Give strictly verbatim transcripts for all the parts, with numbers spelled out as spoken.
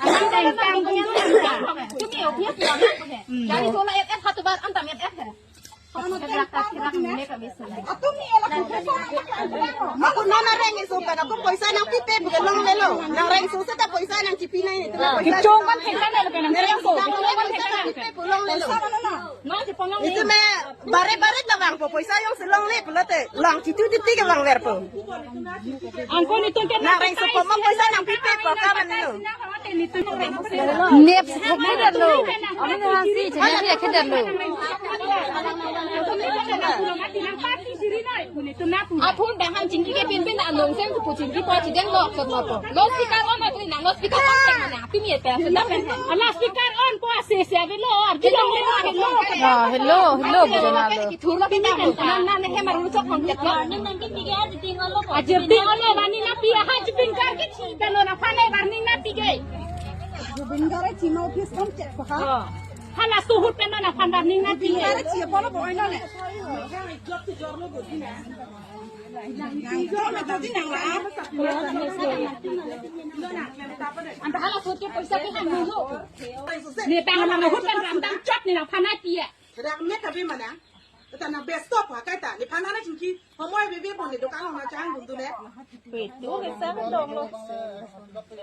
Alam tang tang punya tang tang. Tumi oke ya punya. Jadi sola F F satu bar antam F F ya. Ako non areng iso kan, ako poisa nangpipe pu longlelo. Nang rengso seta poisa nangchipi nai. Kechong kan thengkan lo kan, nang rengso. Nang poisa nangpipe pu longlelo. Nang si ponong ni. Itu me bare bare ta vangpo, poisa jongsi longle pulote lang chitu titi ke vangverpo. Angko ni tungke nang rengso poma poisa nangpipe pu karan lo. Nep khok ke dan lo. Amin hansi chene ya ke dan lo. Aphun dak han chingki ke pin pin anong seng kupu chingki po chideng lo ket lo po. Lo speaker on atui nang lo speaker on seng mana. Pini ya ta sedap kan. Ala speaker on po ase se ave lo. Arju long le ave lo. Ah, hello, hello, bu jana lo. Thurlo pini kan nang nang he maru chok hong ket lo. Ajir ding olo mani na pi ha chipin kar ke chi kan lo na phane warning na pi ke. Zubeen Garg chino office kam check pa ha. Hala suhut pen na phan warning na pi. Zubeen Garg chi apolo boy na le. Anta hala suhut ke poisa ke hanu lo. Ne tang na hut pen ram tang chot ne na phana pi ya. Rak me kabe mana. Kata na best of ha kaita. Ne phana na chingki. Homoi bebe pon ne dokan ma chang dun dun ne. Wait, tu ke sa dong lo.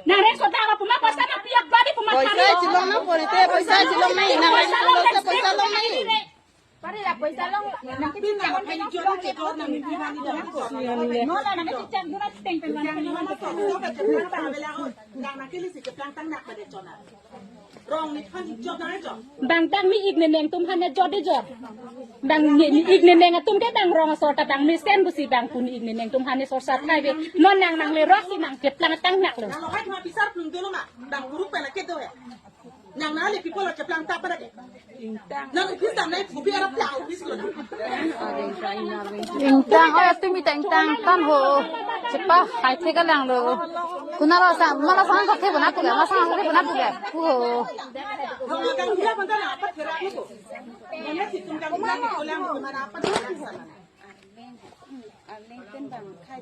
Nang rengso ta puma poisa na pi ya badi puma. Poisa chilong na pori te, poisa chilong nai, nang rengso lo se poisa long nai. Pari la poisa long, nang pin na phai jor na chekor nang ni phai ni dong ko. No la nang chichang dura chiteng pen mana mana to. Nang na kili si cheplang tang nak pada chona. Rong ni phai jor na jor. Bang tang mi ik ne neng tum han ne jor de jor. Bang ni ik ne neng atum ke bang rong asor ta bang mesen pusi bang pun ik ne neng tum han ne sor sat hai be. Non nang nang le rok si nang cheplang tang nak lo. Nang lo hai ma pisar pun dulu ma. Bang guru pela ke do he. Nang na le people cheplang ta pada ke. Nang office dam nai kopi arap plang office lo. Ingtang, oh, tumi ta ingtang tan ho. Chepa hai thek alang lo. Kuna lo sa, mana sang kok the bona puga, mana sang kok the bona puga. Ho. Hama kang dia banta na apa therak lo ko. Mana si tum kang dia ko lang ko mana apa therak sana.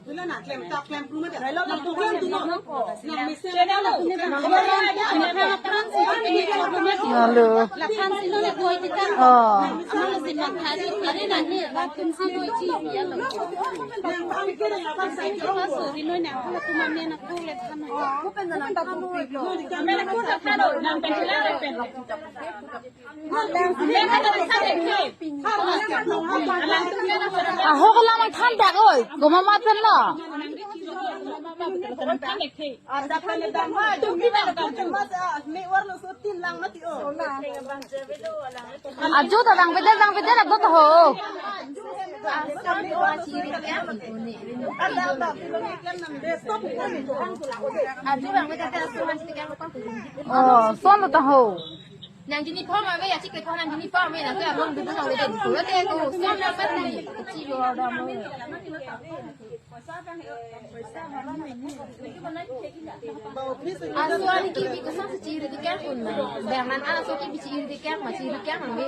Bila na klem tap klem pru mata. Nang program tu no. Nang mesen na lo. Hello. Oh. Ahok alam ang thandak oi. Goma matan lo. Ajo ta dang beder, dang beder, ajo ta ho. Ajo dang beder ta suhan speaker ko. Oh, son ta ho. Nang uniform ave ya, chikle pho nang uniform ave, nang ke arong dudu nang le den. Pura te ko, son nang mat ni. Chi yo da mo. Aso ani kibi ko sa chiri di kan un ma. Bang man aso kibi chiri di kan ma, chiri kan ma be.